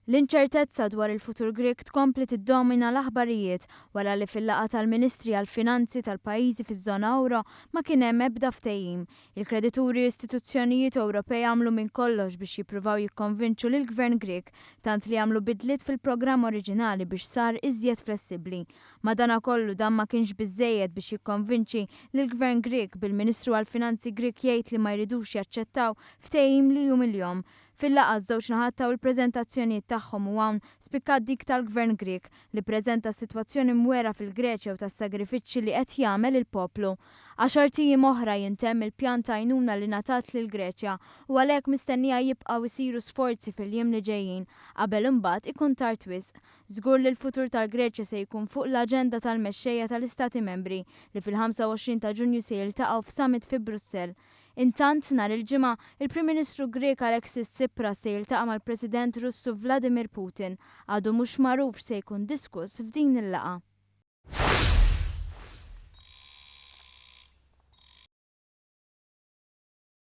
L-inċertezza dwar il-futur Grieg tkompli tiddomina l-aħbarijiet wara li fil-laqgħa tal-Ministri għall-Finanzi tal-pajjiżi fiż-żona ewro ma kien hemm ebda ftehim. Il-kredituri u istituzzjonijiet Ewropej għamlu minn kollox biex jippruvaw jikkonvinċu lill-Gvern Grieg tant li għamlu bidliet fil-programm oriġinali biex sar iżjed flessibbli. Madanakollu dan ma kienx biżżejjed biex jikkonvinċi lill-Gvern Grieg bil-Ministru għall-Finanzi Grieg jgħid li ma jridux jaċċettaw ftehim li jumiljahom. Fil-laqgħa ż-żewġ naħat taw il-preżentazzjonijiet tagħhom u hawn spikkat dik tal-Gvern Grieg li ppreżenta s-sitwazzjoni mwera fil-Greċja u tas-sagrifiċċji li qed jagħmel il-poplu. Għaxart ijiem oħra jintemm il-pjan ta' għajnuna li ngħatat lill-Greċja u għalhekk mistennija jibqgħu jsiru sforzi fil-jiem li ġejjin qabel imbagħad ikun tard wisq. Żgur li l-futur tal-Greċja se jkun fuq l-aġenda tal-mexxejja tal-Istati Membri li fil-25 ta' Ġunju se jiltaqgħu f'summit fi Brussell. Intant, nhar il-Ġimgħa, il-Prim Ministru Grieg Alexis Tsipras se jiltaqa' mal-President Russu Vladimir Putin. Għadu mhux magħruf x'se jkun diskuss f'din il-laqgħa.